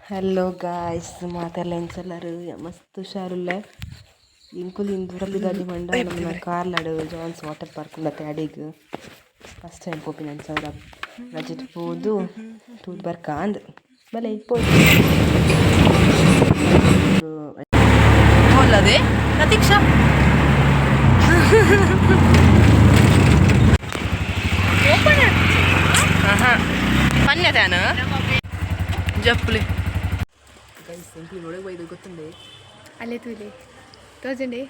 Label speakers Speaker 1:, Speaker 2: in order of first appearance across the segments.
Speaker 1: Hello guys, ಮಾತೆರ್ಲ ಎಂಚಲ್ಲರು? ಮಸ್ತ್ ಹುಷಾರುಲ್ಲೆ. ಎಂಕುಲು ಇಂದು ಪಿದಾಡಿ ಪಂಡ ನಮ್ಮ ಕಾರ್ಲಡ್ ಜಾನ್ಸ್ ವಾಟರ್ ಪಾರ್ಕ್ ಉಂಡತೆ, ಅಡೆಗ್ ಫಸ್ಟ್ ಟೈಮ್ ಪೋಪಿನ. ಅಂಚ ರಜೆಟ್ ಪೋದು ತೂದು ಬರ್ಕ ಅಂದ್ ಬಲೆ ಪೋದು.
Speaker 2: ಅಲ್ಲದೆ ಪ್ರತೀಕ್ಷಾ.
Speaker 3: ಓಪನ್.
Speaker 2: ಪನ್ಯತಾನ ಜಪ್ಪುಲೆ.
Speaker 1: ಗೈಸ್, ಎಂಕುಲು ಒಳಗೆ ಬೈದು ಗೊತ್ತುಂಡೆ.
Speaker 3: ಅಲ್ಲೇ ತೂಲೆ, ತೋಜಂಡೆ.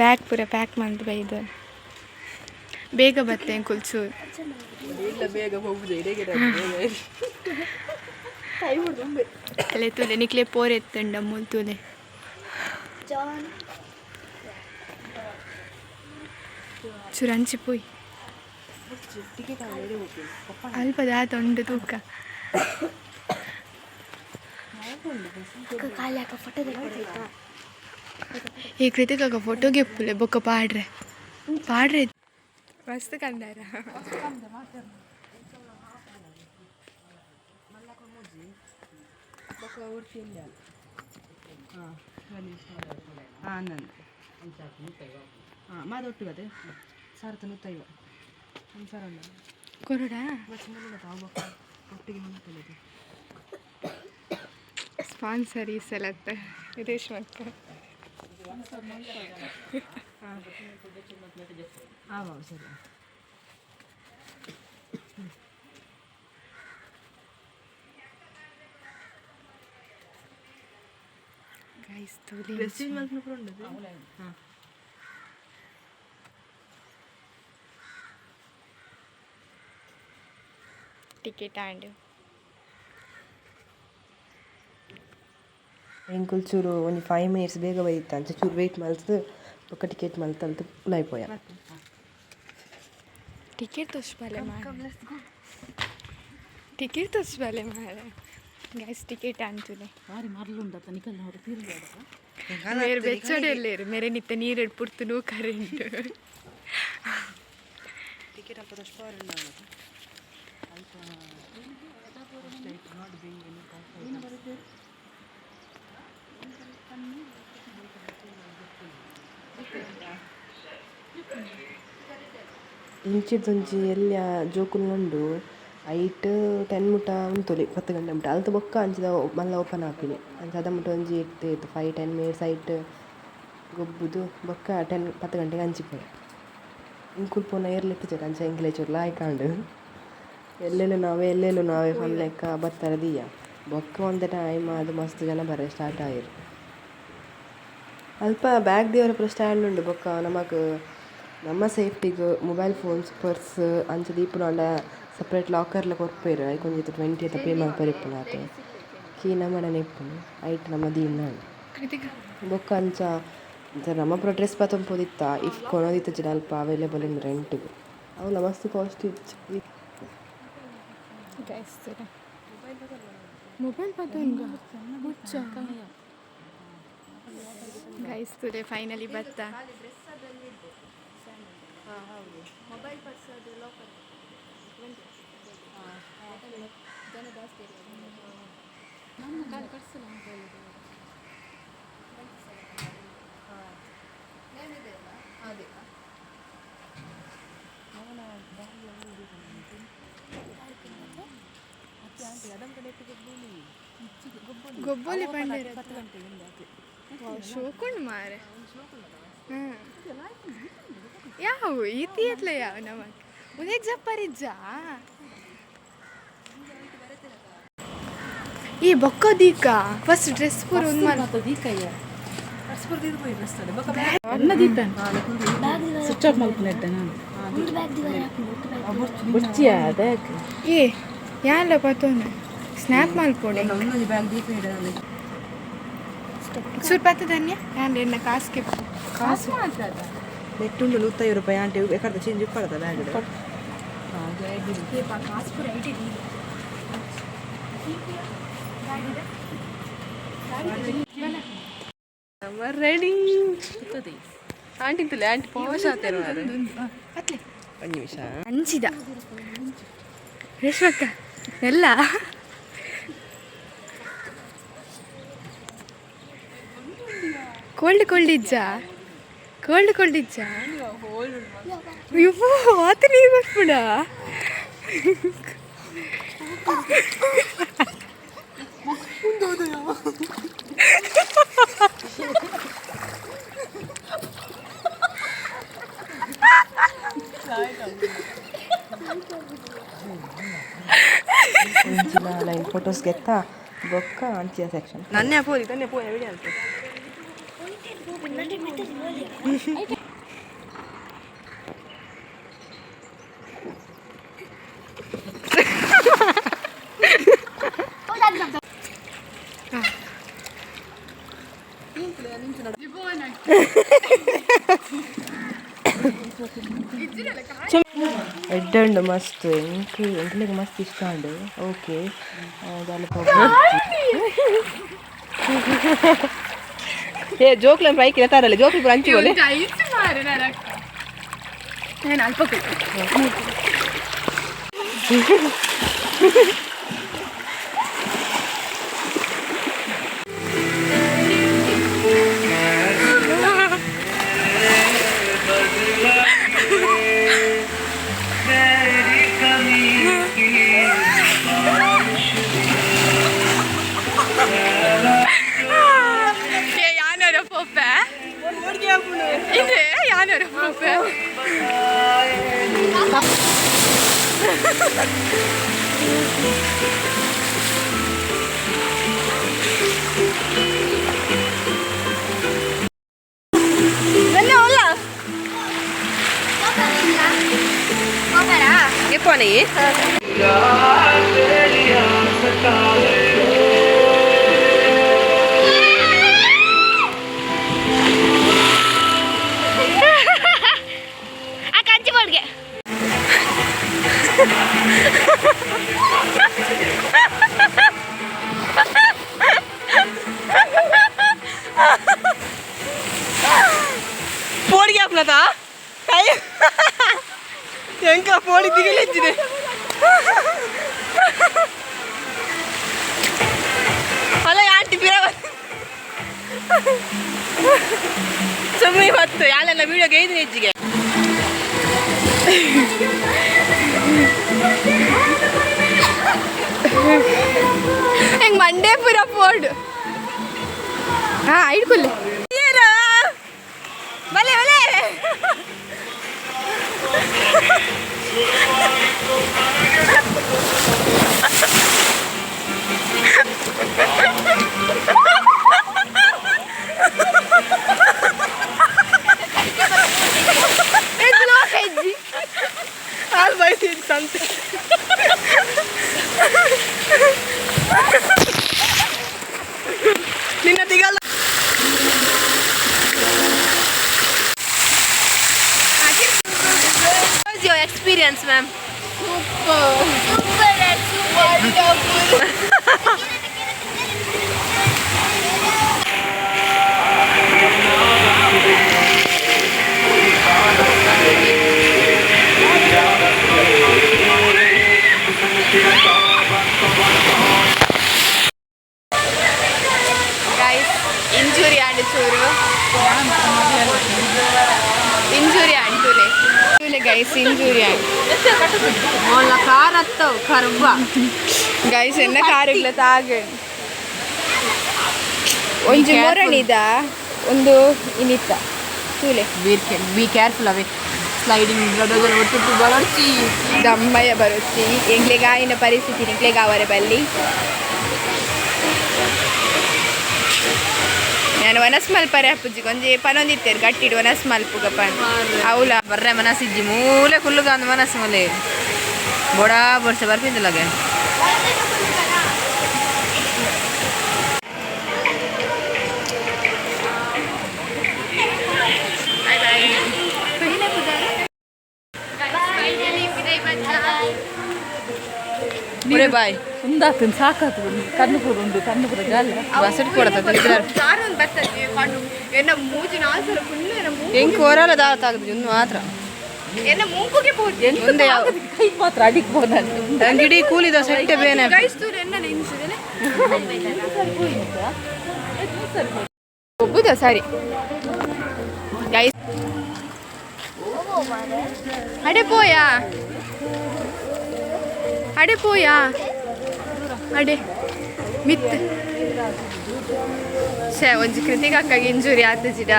Speaker 3: ಬ್ಯಾಗ್ ಪೂರ ಪ್ಯಾಕ್ ಮಂತ್ ಬೈದು ಬೇಗ ಬತ್ತೆ ಎಂಕುಲ್ ಚೂರು.
Speaker 1: ಇಲ್ಲ, ಬೇಗ ಹೋಗುದು.
Speaker 3: ಅಲ್ಲೇ ತೂಲೆ, ನಿಕ್ಲೆ ಪೋರ್ ಎತ್ತಂಡ ಮೂಲ್ ತೂಲೆ.
Speaker 4: ಜಾನ್.
Speaker 3: ಚೂರು ಅಂಚಿ ಪೋಯ್. ಅಲ್ಪ ದಾತ ಉಂಡು ತೂಕ.
Speaker 4: ಖಾಲಿ ಹಾಕ ಫೋಟೋ ತೆಗ್ಕೊಡಾಯ್ತಾ?
Speaker 3: ಈ ಕೃತಿಕಾಗ ಫೋಟೋಗೆ ಇಪ್ಪುಲೆ ಬೊಕ್ಕ ಪಾಡ್ರೆ ಪಾಡ್ರೆ. ಮಸ್ತ್ ಕಂದಾರ.
Speaker 1: ಹಾಂ, ನಂದು ಹಾಂ ಮಾದೊಟ್ಟು ಅದೇ ಸಾರತ ನೂತ್ತೈವ ಒಂದು ಸಾರ ಉಂಡ.
Speaker 3: ಕೊರಡಾ.
Speaker 1: ಒಟ್ಟಿಗೆ ಮುನ್ನೂತ್ತೈದು.
Speaker 3: ಸ್ಪಾನ್ಸರ್ ಈ ಸಲತ್ತ ರೇಷ್ಮಕ್ಕ.
Speaker 1: ಹಾಂ, ಸರಿ.
Speaker 3: ಗೈಸ್, ತೂಲಿ.
Speaker 1: ಡ್ರೆಸ್ಸಿಂಗ್ ಮಲ್ಪುನ ಪೂರ ಉಂಡದು. ಹಾಂ.
Speaker 3: ಟಿಕೆಟ್ ಆಂಡ್
Speaker 1: ಎಂಕುಲು ಚೂರು ಒಂಜಿ 5 ಮಿನಿಟ್ಸ್ ಬೇಗ ಬೈದಿತ್ತ. ಅಂಚ ಚೂರು ವೆಯ್ಟ್ ಮಲ್ತ್ದ್ ಬೊಕ್ಕ ಟಿಕೆಟ್ ಮಲ್ತಲ್ತು ಉಲಾಯಿ ಪೋಯ.
Speaker 3: ಟಿಕೆಟ್ ತೋಚ್ಬಾಲೆ ಮಾರೆ, ಟಿಕೆಟ್ ತೋಚ್ಬಾಲೆ ಮಾರೆ. ಗೈಸ್, ಟಿಕೆಟ್ ಅಂತುಲೆ. ಮೇರೆ ಬೆಚ್ಚಡೆ ಎಲ್ಲೇರು ಮೇರೆ ನಿತ್ತ ನೀರು ಪುರ್ತು ನೂ ಕರೆಂಟ್.
Speaker 1: ಟಿಕೆಟ್ ಅಲ್ಪ ಅಲ್ಪ. ಇಂಚಿಡ್ದೊಂಜಿ ಎಲ್ಯ ಜೋಕುಲು ಐಟ್ 10 ಮುಟ ಉಂತೊಲಿ, 10 ಗಂಟೆ ಮುಟ. ಅಲ್ತ್ ಬೊಕ್ಕ ಅಂಚಿದ ಮಲ್ಲ ಓಪನ್ ಆಪಿನಿ. ಅಂಚ ಅದ ಮುಟ ಒಂಜಿ ಇತ್ತು ಇತ್ತು 5-10 ಮಿನಿಟ್ಸ್ ಐಟ್ ಗೊಬ್ಬುದು ಬೊಕ್ಕ 10 10 ಗಂಟೆಗೆ ಅಂಚಿ ಪೋಯ. ಎಂಕುಲು ಪೋನ ಏರ್ಲ ಇತ್ತಿಜೆರ್. ಅಂಚ ಎಂಕ್ಲೆ ಚೂರು ಲಾಯ್ಕ್ ಆಂಡ್. ಎಲ್ಲೆಲ್ಲು ನಾವೇ, ಎಲ್ಲೆಲ್ಲು ನಾವೇ ಪನ್ಲೆಕ್ಕ ಬತ್ತರ ದೀಯ. ಬೊಕ್ಕ ಒಂತೆ ಟೈಮ್ ಆದ್ ಮಸ್ತ್ ಜನ ಬರ್ರೆ ಸ್ಟಾರ್ಟ್ ಆಯೆರ್. ಅಲ್ಪ ಬ್ಯಾಗ್ ದೀವರೆ ಪೂರ ಸ್ಟ್ಯಾಂಡ್ ಉಂಡು. ಬೊಕ್ಕ ನಮಕ್ ನಮ್ಮ ಸೇಫ್ಟಿಗ್ ಮೊಬೈಲ್ ಫೋನ್ಸ್, ಪರ್ಸ್ ಅಂಚ ದೀಪುನಾಂಡ ಸಪ್ರೇಟ್ ಲಾಕರ್ಲ ಕೊರ್ಪೆರ್. ಐಕ್ ಒಂಜಿ 20 ಅತ್ತ ಪೇ ಮಲ್ಪರೆ ಇಪ್ಪುಂಡು, ಆತೆ. ಕೀ ನಮಡನೆ ಇಪ್ಪುಂಡು, ಐಟ್ ನಮ ದೀಡ್ಂಡ.
Speaker 3: ಕೃತಿಕಾ.
Speaker 1: ಬೊಕ್ಕ ಅಂಚ ಅಂಚ ನಮ ಪೂರ ಡ್ರೆಸ್ ಪತೊಂದು ಪೋದಿತ್ತ. If ಕೊನೊದಿತ್ತಿಜಿಡ ಅಲ್ಪ ಅವೈಲೇಬಲ್ ಉಂಡು ರೆಂಟಿಗ್. ಅವುಲ ಮಸ್ತ್ ಕಾಸ್ಟ್ ಇಜ್ಜಿ.
Speaker 3: ಗೈಸ್, ಮೊಬೈಲ್ ಪತೊನ್ಗ ಹುಚ್ಚ. ಗೈಸ್, ತೂಲೆ, ಫೈನಲಿ ಬತ್ತ.
Speaker 4: ಮೊಬೈಲ್ ಪರ್ಸ್ ಅದು ಲಾಕರ್. ಜನ ಜಾಸ್ತಿ.
Speaker 2: ನಮ್ಮ ಖಾಲಿ ಪರ್ಸಲ್ಲ ಮೊಬೈಲ್.
Speaker 4: ನೇಮ್ ಇದೆ ಅಲ್ಲ?
Speaker 2: ಅದೇ.
Speaker 3: ಗೊಬ್ಬೊಲಿ ಪಂಡೇರ. ಶೋಕುಂಡು ಮಾರೆ. ಹ್ಮ್, ಯಾವ ಈ ತಿಯತ್ಲ ಯಾವ ನಮಕ್ ಉಂದೆಗ್ ಜಪ್ಪರಿಜ್ಜಾ. ಈ ಬೊಕ್ಕ ದೀಕ ಫಸ್ಟ್ ಡ್ರೆಸ್ ಪೂರ ಒಂದ್ ಮಲ್.
Speaker 2: ಅನ್ನ ದೀಪನ್ ಸ್ವಿಚ್ ಆಫ್ ಮಲ್ಪುನೆಟ್ಟ ನಾನು.
Speaker 4: ಒಂದು ಬ್ಯಾಗ್ ದಿವರ ಹಾಕೊಂಡು ಬ್ಯಾಗ್.
Speaker 2: ಬುಡ್ಚಿಯಾ ಬ್ಯಾಗ್?
Speaker 3: ಏ, ಯಾನ್ಲ ಪತೊನು ಸ್ನ್ಯಾಪ್ ಮಲ್ಪೊಡೆ.
Speaker 1: ಒಂದೊಂದು ಬ್ಯಾಗ್ ದೀಪ.
Speaker 3: ಚೂರು ಪತ್ತ ಧನ್ಯ, ಯಾನ್ ಎನ್ನ ಕಾಸ್ಗೆ
Speaker 2: ಕಾಸು ಮಾತ್ರ ಅದ.
Speaker 1: ನೆಟ್ಟುಂಡು 150 ರೂಪಾಯಿ ಆಂಟಿ. ಬೇಕಾದ್ರೆ ಚೇಂಜ್ ಇಪ್ಪಳದ ಬ್ಯಾಗ್.
Speaker 3: ಕಾಸು ಪೂರ IT.
Speaker 1: ನಮ್ಮ ರೆಡಿ ಆಂಟಿ ತುಲೆ. ಆಂಟಿ ಪೋಷ ಆತೇನು.
Speaker 3: ಅತ್ಲೆ.
Speaker 1: ಒಂದು ನಿಮಿಷ.
Speaker 3: ಅಂಚಿದ ರೇಷ್ಮಕ್ಕ ಎಲ್ಲ. ಕೋಲ್ಡ್ ಕೋಲ್ಡ್ ಇಜ್ಜಾ? ಕೋಲ್ಡ್ ಕೋಲ್ಡ್ ಇಜ್ಜಾ? ಅಯ್ಯೋ, ಆತ ನೀರು ಬರ್ಪುಡ.
Speaker 1: ಒಂಜಿನ ಲೈನ್ ಫೋಟೋಸ್ ಗೆತ್ತ ಬೊಕ್ಕ ಅಂಚಿನ ಸೆಕ್ಷನ್.
Speaker 2: ನನ್ನೆ ಪೋಲಿ ತನ್ನೆ ಪೋಯ ವಿಡಿಯೋ ಅಂತ.
Speaker 1: ಎಡ್ಡೆ ಉಂಡು ಮಸ್ತ್. ಎಂಕ್ ಎಂಕ್ಲೆಗ್ ಮಸ್ತ್ ಇಷ್ಟ ಉಂಡು. ಓಕೆ, ದಾಲ ಪ್ರಾಬ್ಲಮ್.
Speaker 2: ಏ, ಜೋಕ್ಲನ್ ಬೈಕ್ ತಾರಲ್ಲ, ಜೋಕ್ಲು ಪೂರ ಅಂಚಿ ಬೋಲೆ.
Speaker 3: ನಾನು ಅಲ್ಪ. ಯಾನರ ಪೋಪೆ ಇದೆ, ಯಾನರ ಪೋಪೆ.
Speaker 2: ಪೋನೆ.
Speaker 4: ಆ ಕಂಚಿ ಬೋರ್ಡ್ಗೆ.
Speaker 2: ಪೋಡಿಗೆ ಹಾಕ್ಲತಾ ಕೈ ಎಂಕ ಪೋಡಿ ದಿಗಿಲೆಜ್ಜಿದೆ. ಅಲ್ಲ ಆಂಟಿ, ಪಿರ ಸುಮ್ಮನೆ ಹೊತ್ತು ಯಾಲೆಲ್ಲ ವಿಡಿಯೋ ಗೈದು ಹೆಚ್ಚಿಗೆ.
Speaker 3: ಹೆಂಗ್ ಮಂಡೇ ಪೂರ ಫೋರ್ಡ್. ಹಾ, ಇಡ್ಕೊಲ್ಲಿ.
Speaker 2: ಬಲೆ ಬಲೆ. ಹಾಲು ಬಯಸಿ ಸಂತೆ. ನಿನ್ನ ತಿಗಲ್ಲ. How's your experience, ma'am?
Speaker 4: Super, super.
Speaker 3: Guys, injury and ಚೂರು ಇಂಜುರಿ ಅಂಟುಲೆ ತೂಲೆ. ಗೈಸ್, ಇಂಜುರಿ ಆಂಡ್.
Speaker 2: ಕಾರ್ ಹತ್ತವು ಕರ್ವ.
Speaker 3: ಗೈಸ್, ಎನ್ನ ಕಾರುಗ್ಲ ತಾಗ ಒಂಜಿ ಮೊರಣಿದ ಒಂದು ಇನಿತ್ತ ತೂಲೆ.
Speaker 2: ಬಿ ಕೇರ್ಫುಲ್ ಅವೇ ಸ್ಲೈಡಿಂಗ್ ಒಟ್ಟು ಬರೋಡ್ಚಿ.
Speaker 3: ದಮ್ಮಯ್ಯ, ಬರುತ್ತಿ. ಎಂಗ್ಲೆಗಾಯಿನ ಪರಿಸ್ಥಿತಿ ನಿಂಕ್ಲೆಗಾವರೆ ಬಲ್ಲಿ. ನಾನು ವನಸ್ ಮಲ್ಪರೆ ಅಪ್ಪುಜಿ ಒಂಜಿ ಪನೊಂದಿತ್ತೇರು ಗಟ್ಟಿಡು ವನಸ್ ಮಲ್ಪುಗ ಪನ್ ಅವಲ.
Speaker 2: ಬರ್ರೆ ಮನಸ್ಸಿಜ್ಜಿ ಮೂಲೆ ಕುಲ್ಲುಗ ಅಂದ್ ಮನಸ್ಸು ಮಲೆ ಬೋಡಾ ವರ್ಷ ಬರ್ಪಿಂದಲಾಗೆ.
Speaker 3: Bye bye.
Speaker 2: ಒಡೆ ಬಾಯ್.
Speaker 5: ಉಂದಾತನ್ ಸಾಕಾತು, ಕಣ್ಣು ಪೂರ ಉಂಡು, ಕಣ್ಣು ಪೂರ ಜಾಲ.
Speaker 2: ಬಸಟ್ ಕೊಡತ್ತ.
Speaker 3: ದಾರೊಂದು ಬರ್ತದೆ ಕಣ್ಣು ಎನ್ನ ಮೂಜಿ ನಾಲ್ ಸಲ ಫುಲ್ ಎನ್ನ ಮೂಗು.
Speaker 2: ಹೆಂಗ್ ಕೋರಲ್ಲ ದಾಲ ತಾಗದು ಇನ್ನು ಮಾತ್ರ.
Speaker 3: ಎನ್ನ ಮೂಗುಗೆ ಪೋದು.
Speaker 2: ಮುಂದೆ ಯಾವ
Speaker 5: ಕೈ ಮಾತ್ರ ಅಡಿಗೆ ಬೋನ.
Speaker 2: ಅಂಗಡಿ ಕೂಲಿದ ಸೆಟ್ಟೆ ಬೇನೆ.
Speaker 3: ಗೈಸ್, ತೂರು ಎನ್ನ ನಿಮಿಷದಲ್ಲಿ. ಗೊಬ್ಬುದ ಸರಿ ಗೈಸ್ ಅಡೆ ಪೋಯಾ ಅಡೆ ಪೋಯಾ ಅಡೆ ಮಿತ್ ಶೇ ಒಂಜಿ ಕೃತಿಕ ಅಕ್ಕಗೆ ಇಂಜುರಿ ಆತಜಿಡ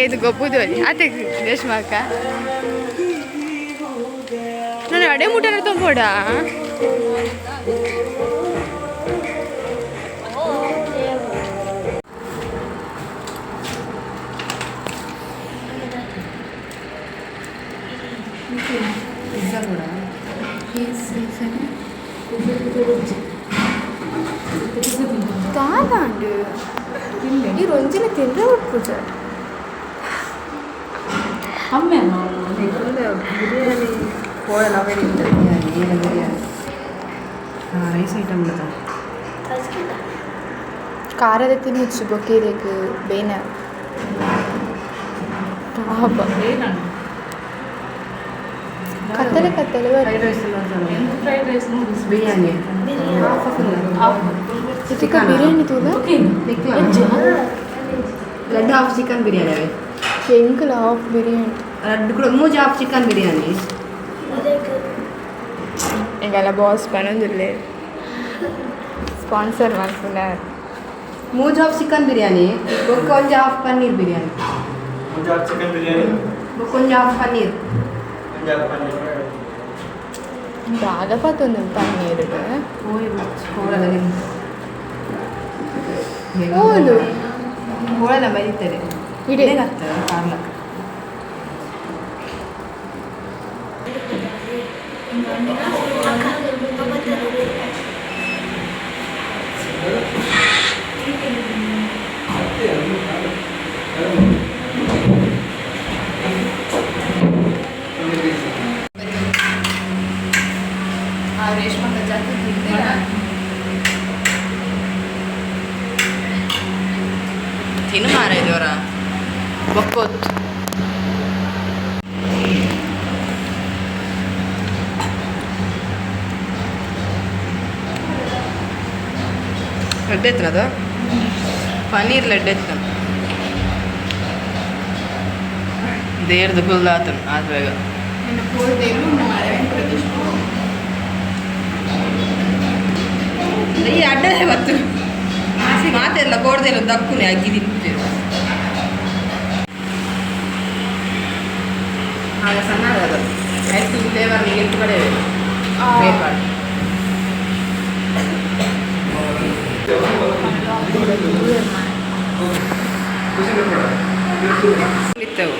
Speaker 3: ಏದು ಗೊಬ್ಬುದು ಅಲ್ಲಿ ಆತೆ ರೇಷ್ಮಾ ಅಕ್ಕ ನಾನು ಅಡೆ ಮುಟ್ಟನ ತುಂಬೋಡ. ತಾನಾಂಡು ಈ ರೊಂಜಿನ ತಿಂದ್ರೆ ಉಟ್ಪುಜ
Speaker 1: ಬಿರಿಯಾನಿ ಕೋಳಲ ಬಿರಿಯಾನಿ ಏನು ಬಿರಿಯಾನಿ ರೈಸ್ ಐಟಮ್
Speaker 3: ಖಾರದ ತಿನ್ನುಚ್ಚು ಬೊಕ್ಕೇರೆಗ್ ಬೇನ ಪಾಪ ಕತ್ತಲೆ ಕತ್ತಲೆ
Speaker 1: fried rice
Speaker 5: fried rice noodles
Speaker 1: biryani half
Speaker 3: Kritika biryani ತೂಲ
Speaker 1: ಲಡ್ಡು ಹಾಫ್ ಚಿಕನ್ ಬಿರಿಯಾನಿ ಅವೇ
Speaker 3: ಎಂಕಲ ಹಾಫ್ ಬಿರಿಯಾನಿ
Speaker 1: ಲಡ್ಡು ಕೂಡ ಮೂಜಿ ಹಾಫ್ ಚಿಕನ್ ಬಿರಿಯಾನಿ
Speaker 3: ಎಂಗಲ ಬಾಸ್ ಪನೊಂದುಲ್ಲೆ ಸ್ಪಾನ್ಸರ್ ಮಲ್ಪುನ
Speaker 1: ಮೂಜಿ ಹಾಫ್ ಚಿಕನ್ ಬಿರಿಯಾನಿ ಬೊಕ್ಕ ಒಂಜಿ ಹಾಫ್ ಪನ್ನೀರ್ ಬಿರಿಯಾನಿ
Speaker 6: ಒಂಜಿ ಹಾಫ್ ಚಿಕನ್ ಬಿರಿಯಾನಿ
Speaker 1: ಬೊಕ್ಕ ಒಂಜಿ ಹಾಫ್ ಪನ್ನೀರ್
Speaker 6: ಒಂಜಿ ಹಾಫ್ ಪನ್ನೀರ್
Speaker 3: ದಾದ ಪತ್ತೊಂದು ಪನ್ನೀರ್ ಓಲು
Speaker 1: ಕೋಳಲ ಬರೀತಾರೆ
Speaker 3: ಇಡೆ.
Speaker 1: ಕಾರ್ಲ ತಿನ್ನು ಮಾರ ಇದವರ ಬೊಕ್ಕೊತ್ತು ಲಡ್ಡು ಎತ್ತನದು ಪನ್ನೀರ್ ಲಡ್ಡು ಎತ್ತನ ದೇರ್ದು ಕುಲ್ದಾತನು ಆತ ಬೇಗ ಈ ಅಡ್ಡದೇ ಬತ್ತು ಮಾತೆಲ್ಲ ಕೋಡ್ದೆಲ್ಲ ದಕ್ಕುನೆ ಅಗ್ಗಿ ತಿಂತೇವೆ ಆಗ ಸಣ್ಣ ಅದು ಆಯ್ತು ಫ್ಲೇವರ್ ಎಂಟು ಕಡೆ ಬೇರ್ಪಾಡು ಇತ್ತವು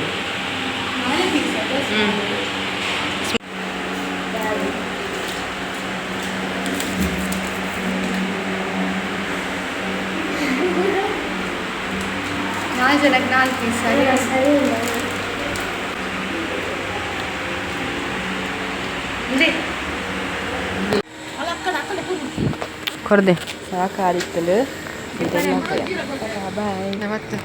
Speaker 3: ನಾಲ್ಕು ಜನಕ್ಕೆ ನಾಲ್ಕು ಪೀಸ್ ಸರಿ
Speaker 4: ಸರಿ
Speaker 1: ಕೊರ್ದೆ ಸಾಕಾದಿತ್ತಲು ಬಾಯ್
Speaker 3: ನಮತ್ತೆ.